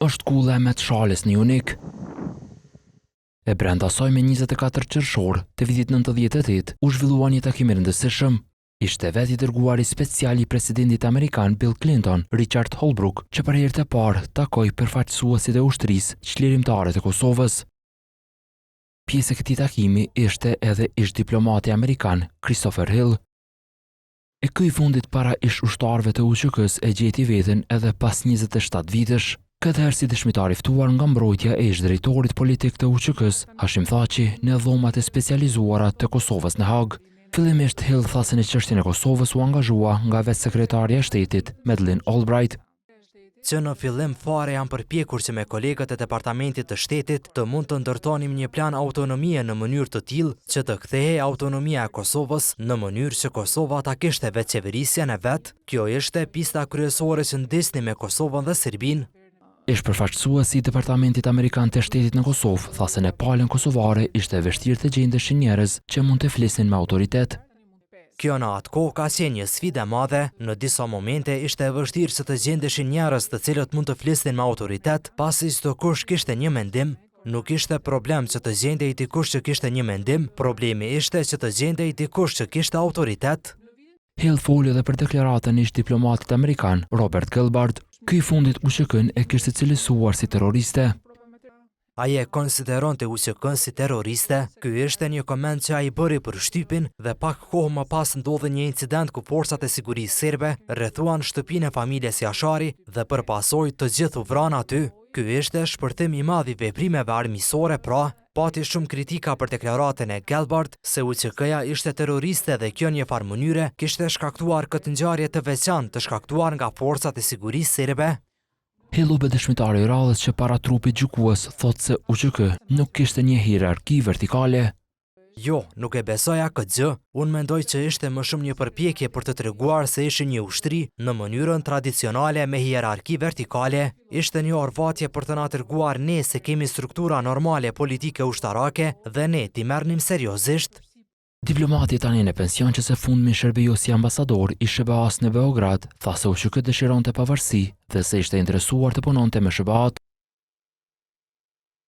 Është kulla e Met Shalës në Junik. E brenda saj me 24 qershor të vitit 98 u zhvillua një takim i rëndësishëm. Ishte vetë i dërguari special i presidentit amerikan Bill Clinton, Richard Holbrooke, që për herë të parë takoi përfaqësuesit e ushtrisë çlirimtare të Kosovës. Pjesë e këtij takimi ishte edhe ish-diplomati amerikan Christopher Hill. E ky i fundit para ish-ushtarëve të UÇK-së e gjeti veten edhe pas 27 vitesh, këtë herë si dëshmitar i ftuar nga mbrojtja e ish-drejtorit politik të UÇK-së, Hashim Thaçi, në dhomat e specializuara të Kosovës në Hagë. Fillimisht Hill tha se në çështjen e Kosovës u angazhua nga vetë sekretarja e shtetit, Madeleine Albright. Që në fillim fare jam përpjekur që me kolegët e Departamentit të Shtetit të mund të ndërtonim një plan autonomie në mënyrë të tillë që të kthehej autonomia e Kosovës në mënyrë që Kosova ta kishte vetëqeverisjen e vet. Kjo ishte pista kryesore që ndiqnim me Kosovën dhe Serbinë. Ish-përfaqësuesi i Departamentit Amerikan të Shtetit në Kosovë tha se në palën kosovare ishte e vështirë të gjendeshin njerëz që mund të flisnin me autoritet. Kjo në atë kohë ka qenë një sfidë e madhe, në disa momente ishte e vështirë që të gjendeshin njerëz të cilët mund të flisnin me autoritet, pasi çdokush kishte një mendim. Nuk ishte problem që të gjendej dikush që kishte një mendim, problemi ishte që të gjendej dikush që kishte autoritet. Hill foli edhe për deklaratën e ish-diplomatit amerikan, Robert Gelbard. Ky i fundit UÇK-në e kishte cilësuar si terroriste. Ai e konsideronte UÇK-në si terroriste. Ky ishte një koment që ai bëri për shtypin dhe pak kohë më pas ndodhi një incident ku forcat e sigurisë serbe rrethuan shtëpinë e familjes Jashari dhe për pasojë të gjithë u vranë aty. Ky ishte shpërthim i madh i veprimeve armiqësore pra, pati shumë kritika për deklaratën e Gelbard se UÇK-ja ishte terroriste dhe kjo një farë mënyre kishte shkaktuar këtë ngjarje të veçantë të shkaktuar nga forcat e sigurisë serbe. Hill u bë dëshmitari i radhës që para trupit gjykues thotë se UÇK nuk kishte një hierarki vertikale. Jo, nuk e besoja këtë gjë. Unë mendoj që ishte më shumë një përpjekje për të treguar se ishin një ushtri në mënyrën tradicionale me hierarki vertikale. Ishte një orvatje për të na treguar ne se kemi struktura normale politike ushtarake dhe ne t'i merrnim seriozisht. Diplomati tani në pension që së fundmi shërbeu si ambasador i SHBA-së në Beograd, tha se UÇK dëshironte pavarësi dhe se ishte interesuar të punonte me SHBA-të.